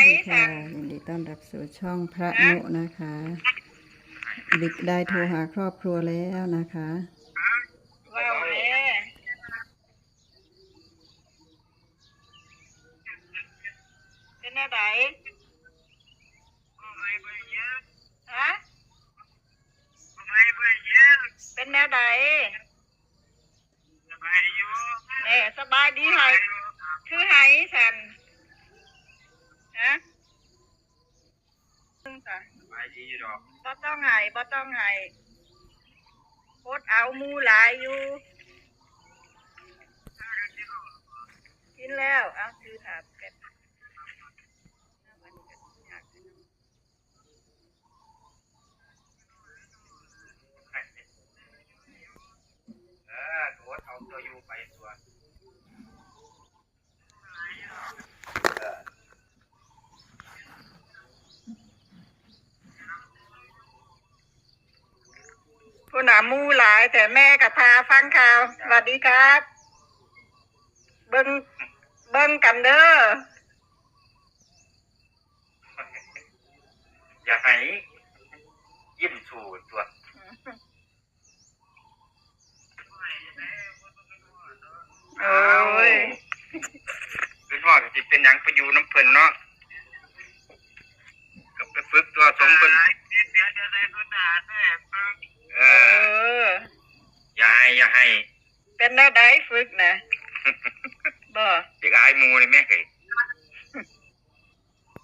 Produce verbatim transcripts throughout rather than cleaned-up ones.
ดีค่ะ ยินดีต้อนรับสู่ช่องพระนุนะคะ บิ๊กได้โทรหาครอบครัวแล้วนะคะ ว้าวแม่ เป็นแนวใด ฮะ เป็นแนวใด สบายดีอยู่ แหม สบายดีไห คือไหสั่น ฮะ สบายดีอยู่ดอก บ่ต้องไห บ่ต้องไห อดเอา หมู่หลายอยู่ กินแล้ว เอา ถือถาดแป๊บ เออ โทษเอาตัวอยู่ไปตัว เออ ผู้หนาหมู่หลาย แต่แม่ก็พาฟังข่าว สวัสดีครับ เบิ่ง เบิ่งกันเด้อ อย่าให้ยิ้มสู่ตัว โอ้ย เป็นพ่อก็สิเป็นหยังไปอยู่นำเพิ่นเนาะ ก็ไปฝึกตัวสมเพิ่น เดี๋ยวจะได้พื้นฐานแม่ฝึก เอ เอ อ อ อย่าให้ อย่าให้ เป็นแนวใดฝึกนะ บ่ อยากอายหมู่เลยแม่เฮ้ย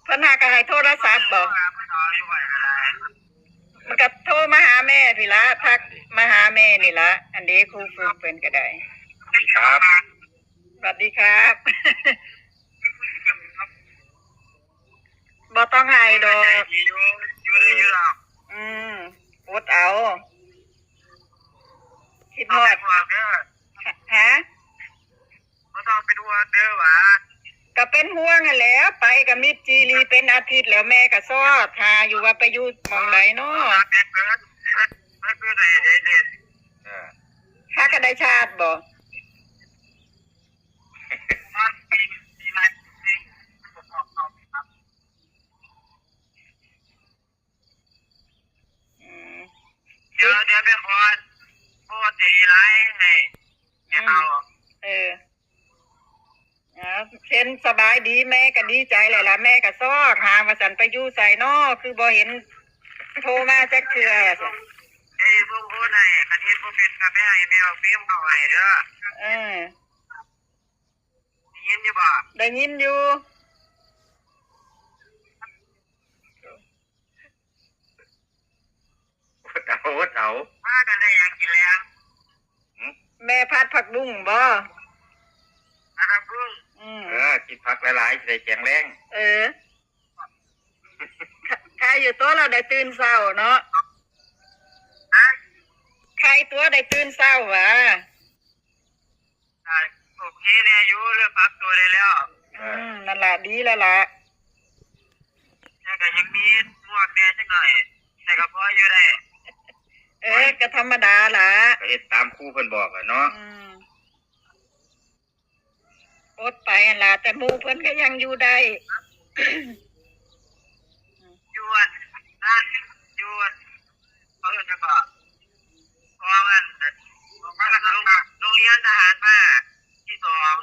เพิ่นหาก็ให้โทรศัพท์บ่ มันก็โทรมาหาแม่พี้ละ ทักมาหาแม่นี่ละ อันนี้ครูฝึกเพิ่นก็ได้ ครับ สวัสดีครับ บ่ต้องให้ดอก อยู่ อยู่ได้อยู่ดอก อืม อดเอา คิดฮอด บ่ต้องเป็นห่วงเด้อ ฮะ บ่ต้องเป็นห่วงเด้อหวา ก็เป็นห่วงหั้นแหล้ว ไปกับมิตรจีรีเป็นอาทิตย์แล้ว แม่ก็ซอดหาอยู่ว่าไปอยู่หม่องใดเนาะ แม่เกิด แม่เกิดได้ได้เด่น เออ หาก็ได้ชาติบ่ อืม เดี๋ยว เดี๋ยวไปขอ ขอใจร้ายให้ อืม เอา เออ อ่า เห็นสบายดี แม่ก็ดีใจแหละล่ะ แม่ก็ซอกหาว่าสันไปอยู่ไสน้อ คือบ่เห็นโทรมาจักเทื่อ ไอ้พวกโพสต์ไหน คันเฮ็ดบ่เป็นก็ไปให้แม่เอาฟิล์มเข้าให้เด้อ เออ ได้ยินอยู่บ่ ได้ยินอยู่ อดเอา อดเอา พากันได้หยังกินแลง หึ แม่ผัดผักบุ้งบ่ ผัดผักบุ้ง อืม เออ กินผักหลายๆ สิได้แข็งแรง เออ ใครอยู่ตัวเราได้ตื่นเช้าเนาะ ฮะ ใครตัวได้ตื่นเช้าหวา อ่า โอเคแน่อยู่ เริ่มปรับตัวได้แล้ว อืม นั่นล่ะ ดีแล้วล่ะ แต่ก็ยังมีง่วงแน่จักหน่อย แต่ก็พออยู่ได้ เออ ก็ธรรมดาล่ะ ก็เฮ็ดตามครูเพิ่นบอกอะเนาะ อืม อดไปหั่นล่ะ แต่หมู่เพิ่นก็ยังอยู่ได้ อยู่อันนั่น อยู่อัน เขาเอิ้นหยังเกาะ กองอัน โรง โรงเรียนทหารมาที่สอง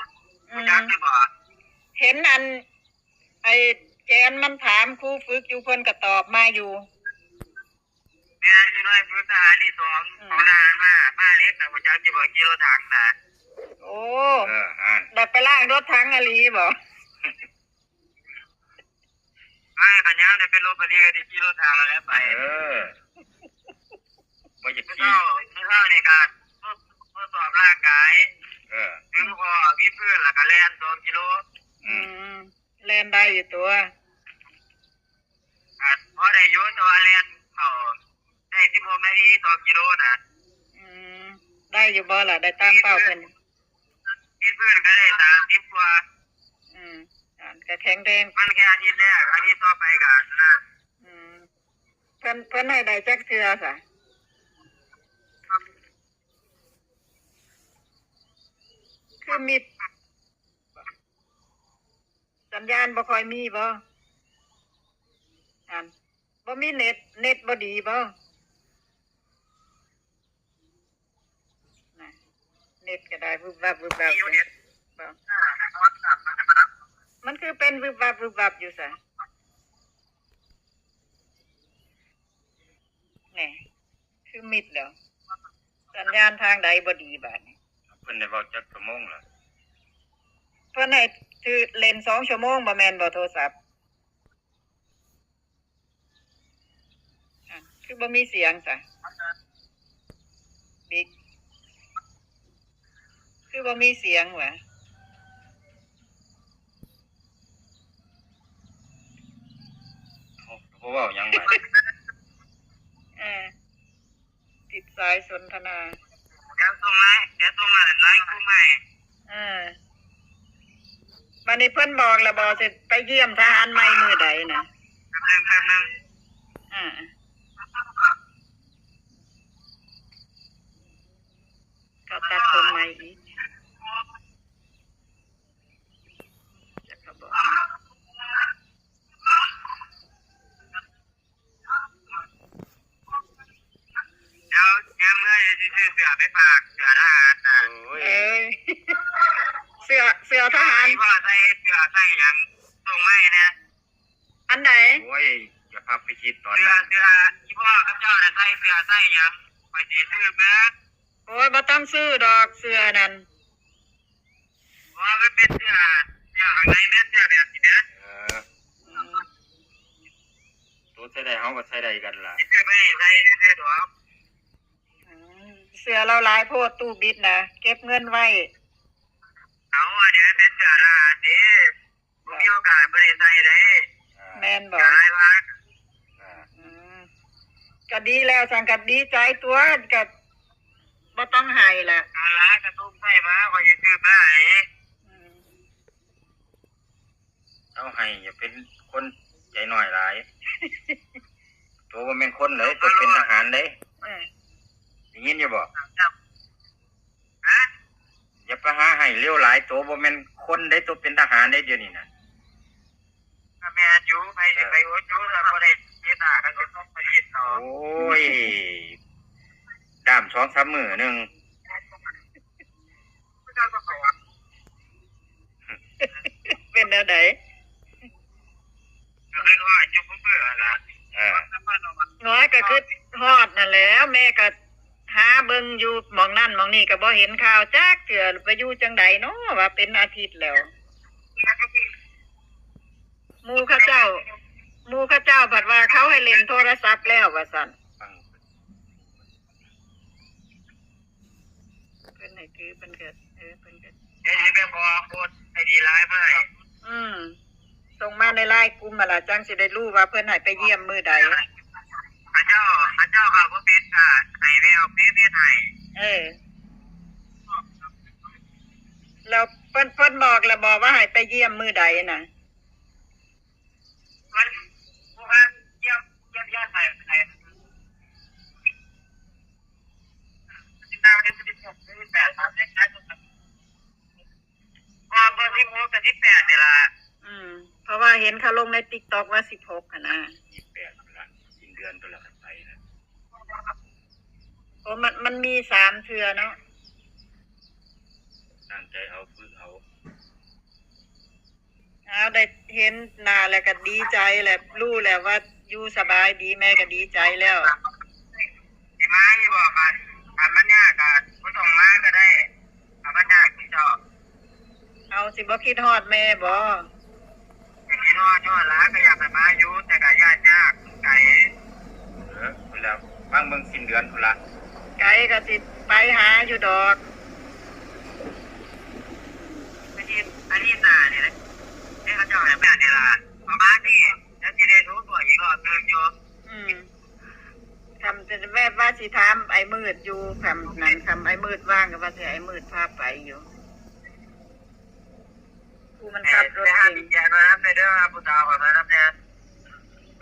อืม รู้จักอยู่บ่ เห็นอัน ไอ้แจนมันถามครูฝึกอยู่ เพิ่นก็ตอบมาอยู่ แม่นอยู่หน่วยฝึกทหารที่สอง อืม ของทหารมา มาเล็กน่ะ รู้จักอยู่บ่ ขี่รถถังน่ะ โอ้ เออ อ่าน ได้ไปล้างรถถังอีหลีบ่ ไอ้ขันยามได้ไปลบอันนี้ก็ได้ขี่รถถังแล้วไป เออ บ่อยากขี่ เช้า เช้านี่ก็ทด ทดสอบร่างกาย เออ ถึงพอวิดพื้นแล้วก็แล่นสองกิโล อืม อืม แล่นได้อยู่ตัว อ่ะ พอได้อยู่ แต่ว่าแล่นเข้าได้สิบหกนาทีต่อกิโลนะ อืม ได้อยู่บ่ล่ะ ได้ตามเป้าเพิ่น วิดพื้นก็ได้สามสิบกว่า อืม อ่า ก็แข็งแรง มันแค่อาทิตย์แรก อาทิตย์ต่อไปก็นะ อืม เพิ่น เพิ่นให้ได้จักเทื่อซะ คือมิด สัญญาณบ่ค่อยมีบ่ อัน บ่มีเน็ต เน็ตบ่ดีบ่ นะ เน็ตก็ได้วึบวับวึบวับ มีอยู่เน็ต บ่ มันคือเป็นวึบวับวึบวับอยู่ซะ แหน่ คือมิดแล้ว สัญญาณทางใดบ่ดีบาดนี้ เพิ่นได้เว้าจักชั่วโมงล่ะ เพิ่นให้ถือเล่นสองชั่วโมง บ่แม่นบ่โทรศัพท์ อ่ะ คือบ่มีเสียงซะ บิ๊ก คือบ่มีเสียงวะ เขาบ่เว้าหยังบาด เออ ติดสายสนทนา เดี๋ยวส่งไลน์ เดี๋ยวส่งไลน์กลุ่มให้ เออ บัดนี้เพิ่นบอกแล้วบ่ สิไปเยี่ยมทหารใหม่มื้อใดน่ะ แป๊บนึง แป๊บนึง อ่า เขาตัดผมใหม่อีก จักเขาบอก เดี๋ยว เดี๋ยวเมื่อเดี๋ยวสิซื้อเสื้อไปฝาก เสื้อทหารน่ะ โอ้ย เอ้ย เสื้อ เสื้อทหาร ที่พ่อใส่เสื้อใส่หยัง ส่งมาให้แหน่ อันใด โอ้ย อย่าพาไปคิดตอนนั้น เสื้อ เสื้อ ที่พ่อกับเจ้าน่ะใส่เสื้อใส่หยัง ข้อยสิซื้อเบิ่ง โอ้ย บ่ต้องซื้อดอก เสื้อนั่น ว่ามันเป็นเสื้อ เสื้อข้างในแม่นเสื้อแบบนี้นะ เออ อืม ตัวใส่ได้เฮาก็ใส่ได้กันล่ะ สิซื้อไปให้ใส่ซื่อๆดอก อืม เสื้อเราหลายโพด ตู้บิดนะ เก็บเงินไว้ เอา อันนี้มันเป็นเสื้อทหารเด้ บ่มีโอกาสบ่ได้ใส่เด้ แม่นบ่ เสื้อลายพราง อ่า อืม ก็ดีแล้ว ซั่นก็ดีใจตั๊ว ก็บ่ต้องให้ล่ะ เอาล่ะ กระตุ้มใส่มา ข้อยสิซื้อมาให้ อืม เอาให้ อย่าเป็นคนใจน้อยหลาย ตัวบ่แม่นคนเด้ ตัวเป็นทหารเด้ เออ ได้ยินอยู่บ่ ฮะ อย่าไปหาให้เร็วหลาย ตัวบ่แม่นคนเด้ ตัวเป็นทหารเด้ เดี๋ยวนี้น่ะ ก็แม่นอยู่ ไผสิไปอดอยู่ ถ้าบ่ได้เฮ็ดหน้าก็ต้องไปเฮ็ดเนาะ โอ้ย ด้ามสองสามมื้อหนึ่ง เป็นแนวใด ก็คือว่าอยู่ผู้เบื่อล่ะ เออ น้อยก็คือฮอดนั่นแหล้ว แม่ก็หาเบิ่งอยู่หม่องนั่นหม่องนี่ ก็บ่เห็นข่าวจักเทื่อ ไปอยู่จังใดเนาะ ว่าเป็นอาทิตย์แล้ว หมู่เขาเจ้า หมู่เขาเจ้าผัดว่าเขาให้เล่นโทรศัพท์แล้วว่าซั่น ฟัง เพิ่นให้ถือ เพิ่นก็ เออ เพิ่นก็ เดี๋ยวสิไปขอโอนไอดีไลน์มาให้ อืม ส่งมาในไลน์กลุ่มหั่นล่ะ จั่งสิได้รู้ว่าเพิ่นให้ไปเยี่ยมมื้อใด เขาเจ้า เขาเจ้าเอาบ่เป็นก็ให้แววเฟซเฟซให้ เออ แล้วเพิ่น เพิ่นบอกแล้วบ่ว่าให้ไปเยี่ยมมื้อใดน่ะ วัน ผู้พันเยี่ยม เยี่ยมยอดไปไหน สิบห้าวันที่สิบหก สิบแปด ครับ ว่าเบอร์สิบหกกับสิบแปดนี่ล่ะ อืม เพราะว่าเห็นเขาลงในติ๊กต็อกว่าสิบหกหั่นนะ ยี่สิบแปดละ สิ้นเดือนตัวละไปนะ โอ้ มัน มันมีสามเทื่อเนาะ ตั้งใจเอา ฝึกเอา เอา ได้เห็นหน้าแล้วก็ดีใจแหละ รู้แล้วว่าอยู่สบายดี แม่ก็ดีใจแล้ว สิมาอยู่บ่ คัน คันมันยากก็บ่ต้องมาก็ได้ คันมันยากที่เจ้า เอา สิบ่คิดฮอดแม่บ่ ก็คิดฮอดอยู่หั่นล่ะ ก็อยากให้มาอยู่ แต่ก็ย่านยาก ไกล เออ พุ้นแล้ว ฟังเบิ่งสิ้นเดือนพุ้นละ ไกลก็สิไปหาอยู่ดอก อาทิตย์ อาทิตย์หน้านี่แหละ ให้เขาเจ้าให้แม่นี่ล่ะ ประมาณนี้ แล้วสิได้โทรบอกอีกรอบหนึ่งอยู่ อืม คำจะแวบว่าสิถามไอ้มืดอยู่ คำนั้น คำไอ้มืดว่างก็ว่าสิไอ้มืดพาไปอยู่ ผู้มันขับรถเก๋ง ไปหาพี่แจ๊คมารับแน่เด้อ ผู้สาวข้อยมารับแน่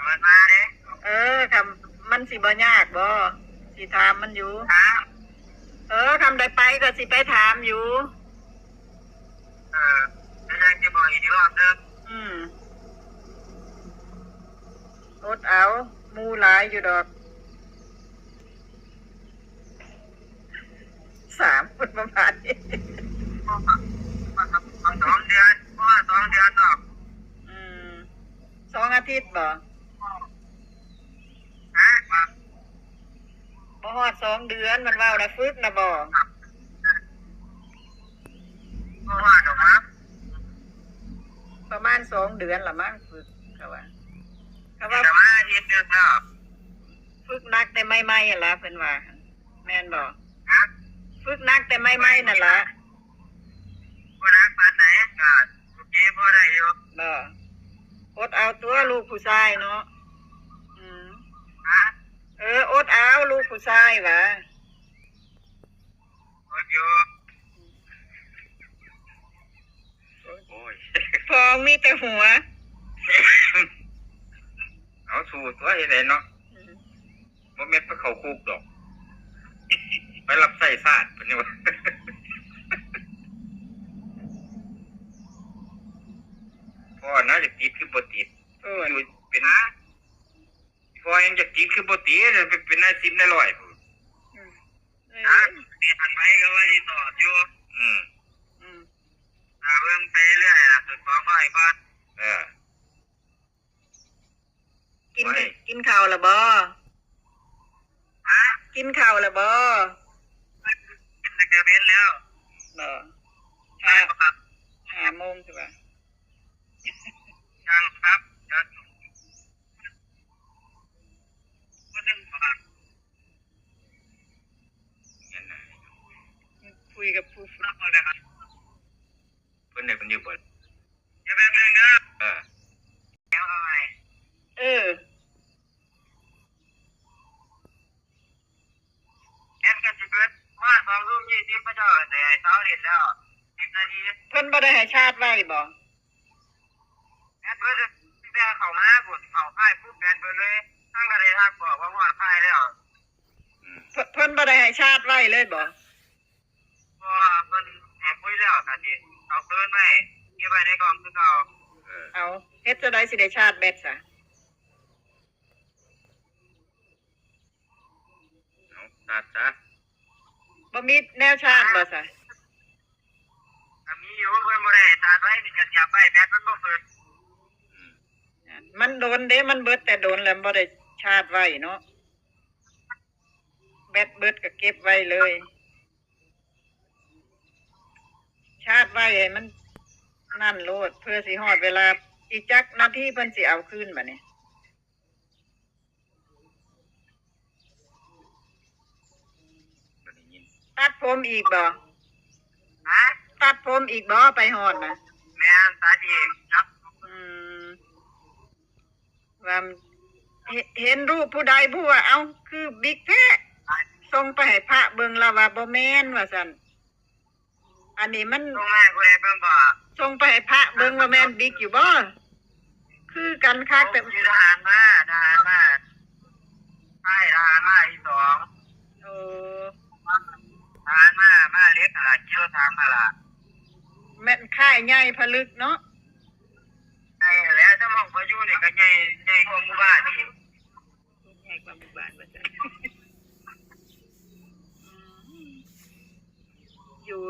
มันมาเด้ เออ คำมันสิบ่ยากบ่ สิถามมันอยู่ ฮะ เออ คำใดไปก็สิไปถามอยู่ เออ แล้วยังจะบอกอีกรอบนึง อืม โอ้ ดเอา หมู่หลายอยู่ดอก สาม ประมาณนี้ สองเดือน เพราะว่าสองเดือนดอก อืม สองอาทิตย์บ่ ฮะ บ่ฮอดสองเดือน มันเว้านะ ฝึกนะบ่ บ่ฮอดดอกมั้ง ประมาณสองเดือนละมั้ง ฝึก เขาว่า เขาว่า ประมาณอาทิตย์หนึ่งแล้ว ฝึกหนักแต่ใหม่ๆหั่นล่ะ เพิ่นว่า แม่นบ่ ฮะ ฝึกหนักแต่ใหม่ๆนั่นล่ะ บ่หนักปานใด ก็โอเค พอได้อยู่ บ่ อดเอาตัวลูกผู้ชายเนาะ อืม ฮะ เออ อดเอาลูกผู้ชายหวา อดอยู่ โอ้ย พองมีแต่หัว เอาสู้ตัวเฮ็ดไดเนาะ อืม บ่แม่นไปเข้าคุกดอก ไปรับใช้ชาติเพิ่นนี่ว่า พ่อน่าจะติดคือบ่ติด เออ อยู่เป็น พ่อยังจะติดคือบ่ติด ไปเป็นนายสิบนายร้อยพุ้น อืม เออ อ่ะ เรียนไปก็ว่าสิสอบอยู่ อืม อืม อ่า เบิ่งไปเรื่อยล่ะ สุดของร้อยก่อน เออ กิน โอ้ย กินข้าวแล้วบ่ ฮะ กินข้าวแล้วบ่ กินแต่เช้าแล้ว บ่ ห้า ครับ ห้าโมงใช่ปะ ยังครับ ยัง คนหนึ่งครับ คุยกับผู้ รับมาเลยครับ เพิ่นได้เพิ่นอยู่บ่ อย่าแป๊บนึงเด้อ เออ เดี๋ยวเอาใหม่ เออ แอดกันสิเบิด มาสองทุ่มยี่สิบ พระเจ้าก็สิให้เสาเล่นแล้ว สิบนาที เพิ่นบ่ได้ให้ชาร์จไว้บ่ แอดเบิด แต่เข้ามาพุ้น เข้าค่ายปุ๊บ แอดเบิดเลย ทั้งก็ได้ทักบอกว่าฮอดค่ายแล้ว อืม เพิ่น เพิ่นบ่ได้ให้ชาร์จไว้เลยบ่ บ่ เพิ่นให้คุยแล้ว ก็สิเอาคืนไว้ เก็บไว้ในกล่องคือเก่า เออ เอา เฮ็ดจั่งใดสิได้ชาร์จแบตซะ เอา ตัดซะ บ่มีแนวชาร์จบ่ซะ ก็มีอยู่ เพิ่นบ่ได้ตัดไว้ นี่ก็เสียบไว้ แบตมันบ่เบิด อืม มันโดนเด้ มันเบิดแต่โดนแล้ว บ่ได้ชาร์จไว้เนาะ แบตเบิดก็เก็บไว้เลย ชาร์จไว้ให้มันนั่นโลด เพื่อสิฮอดเวลา อีกจักนาทีเพิ่นสิเอาคืนบัดนี้ ตัดผมอีกบ่ ฮะ ตัดผมอีกบ่ ไปฮอดนะ แม่น ตัดอีกครับ อืม ว่า เห็น เห็นรูปผู้ใดผู้ว่า เอ้า คือบิ๊กแท้ ส่งไปให้พระเบิ่ง ลาวว่าบ่แม่น ว่าซั่น อันนี้มัน ส่งมาให้ผู้ใดเบิ่งบ่ ส่งไปให้พระเบิ่งว่าแม่นบิ๊กอยู่บ่ คือกันคัก แต่ อยู่ทหารมา ทหารมา ค่ายทหารมาที่สอง โอ้ ทหารมา มาเล็กหั่นล่ะ ขี่รถถังหั่นล่ะ แม่นค่ายใหญ่ผลึกเนาะ ใหญ่แหละ แต่หม่องข้อยอยู่นี่ก็ใหญ่ ใหญ่กว่าหมู่บ้านอีก ใหญ่กว่าหมู่บ้านว่าซั่น อยู่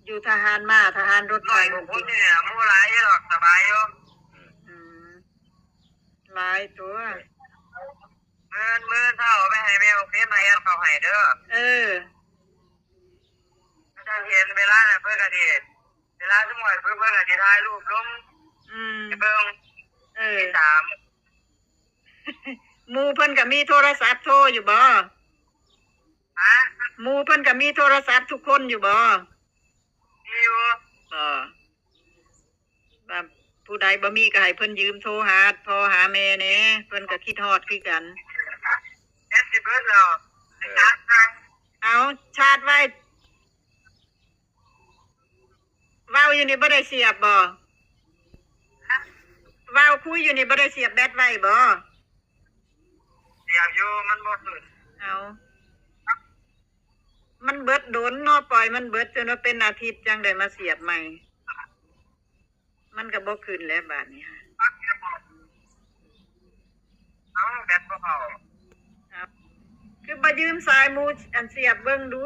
อยู่ทหารมา ทหารรถไฟ ร้อยกว่าคนนี่แหละ หมู่หลายอยู่ดอก สบายอยู่ อืม หลายตัว มื้อ มื้อเช้าเอาไปให้แม่บักเพ็ญมาแอดเข้าให้เด้อ เออ เจ้าเห็นเวลาน่ะ เพิ่นก็สิ เวลาซุมข่อยเพิ่น เพิ่นก็สิถ่ายรูปลง อืม ให้เบิ่ง เออ ติดตาม หมู่เพิ่นก็มีโทรศัพท์โทรอยู่บ่ ฮะ หมู่เพิ่นก็มีโทรศัพท์ทุกคนอยู่บ่ มีอยู่ บ่ ว่าผู้ใดบ่มีก็ให้เพิ่นยืมโทรหาพ่อหาแม่แหน่ เพิ่นก็คิดฮอดคือกัน แบตสิเบิดแล้ว เออ ชาร์จนะ เอา ชาร์จไว้ เว้าอยู่นี่บ่ได้เสียบบ่ เว้าคุยอยู่นี่บ่ได้เสียบแบตไว้บ่ เสียบอยู่ มันบ่ขึ้น เอา มันเบิดโดนเนาะ ปล่อยมันเบิดจนว่าเป็นอาทิตย์จั่งได้มาเสียบใหม่ มันก็บ่ขึ้นแล้วบาดนี้ ปลั๊กเสียบบ่ ยืมสายหมู่อันเสียบเบิ่งดู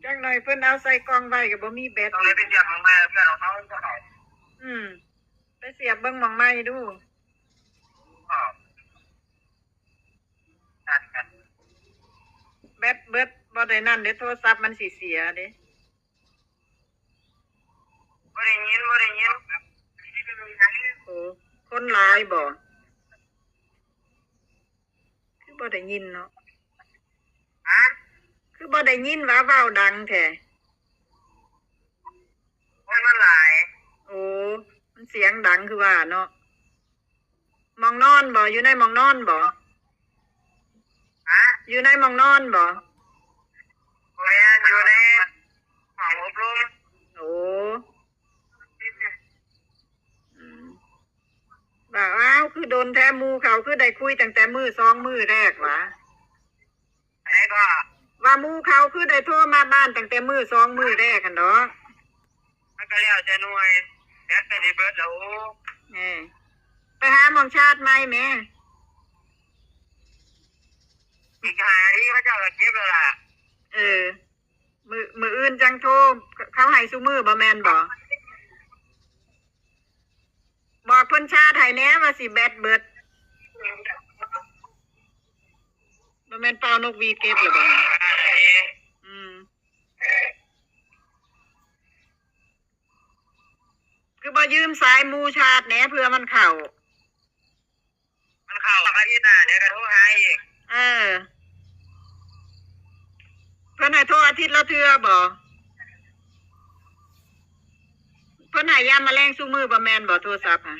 จักหน่อยเพิ่นเอาใส่กล่องไว้ก็บ่มีแบต ต้องเลยไปเสียบหม่องใหม่ เพื่อนของเขาก็เอา อืม ไปเสียบเบิ่งหม่องใหม่ดู แบตเบิดบ่ได้นั่นเด้ โทรศัพท์มันสิเสียเด้ บ่ได้ยิน บ่ได้ยิน โอ้ คนหลายบ่ คือบ่ได้ยินเนาะ ฮะ คือบ่ได้ยินว่าเว้าดังแท้ คนมันหลาย โอ้ มันเสียงดังคือว่าเนาะ หม่องนอนบ่ อยู่ในหม่องนอนบ่ ฮะ อยู่ในหม่องนอนบ่ บ่แม่น อยู่ในห้องอบรม โอ้ อืม ว่า อ้าว คือโดนแท้ หมู่เขาคือได้คุยตั้งแต่มื้อสองมื้อแรกหวา อันใดก็ ว่าหมู่เขาคือได้โทรมาบ้านตั้งแต่มื้อสองมื้อแรกหั่นดอก มันก็แล้วแต่หน่วย แบตก็สิเบิดแล้ว โอ้ เออ ไปหาหม่องชาร์จใหม่แหม อีกห้านาทีเขาเจ้าก็เก็บแล้วล่ะ เออ มื้อ มื้ออื่นจั่งโทร เขาให้ซุมื้อบ่แม่นบ่ บอกเพิ่นชาร์จให้แหน่ว่าสิแบตเบิด บ่แม่นเป่านกหวีดเก็บหรือบ่ ห้านาที อืม คือบ่ยืมสายหมู่ชาร์จแหน่เผื่อมันเข้า มันเข้าอาทิตย์หน้า เดี๋ยวก็โทรหาอีก เออ เพิ่นให้โทรอาทิตย์ละเทื่อบ่ เพิ่นให้ยามมื้อแลงซุมื้อบ่แม่นบ่ โทรศัพท์หะ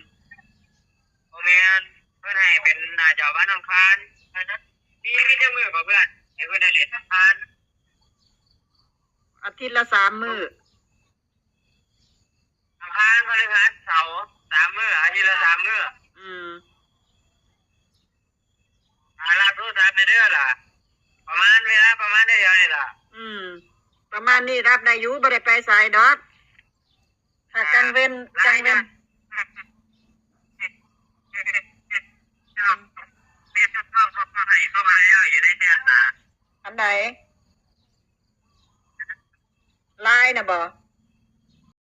บ่แม่น เพิ่นให้เป็นหน้าจอวันอังคาร มี มีจักมื้อบ่เพื่อน ให้เพิ่นได้เล่นอังคาร อาทิตย์ละสามมื้อ อังคาร พฤหัส เสาร์ สามมื้อ อาทิตย์ละสามมื้อ อืม หารับโทรศัพท์แหน่เด้อล่ะ ประมาณเวลาประมาณเดียวนี่ล่ะ อืม ประมาณนี้รับได้อยู่ บ่ได้ไปไสดอก ถ้ากลางเว้น กลางเว้น เฟซบุ๊กเขาก็ให้เข้ามาแล้วอยู่ในแชทนะ อันใด ไลน์น่ะบ่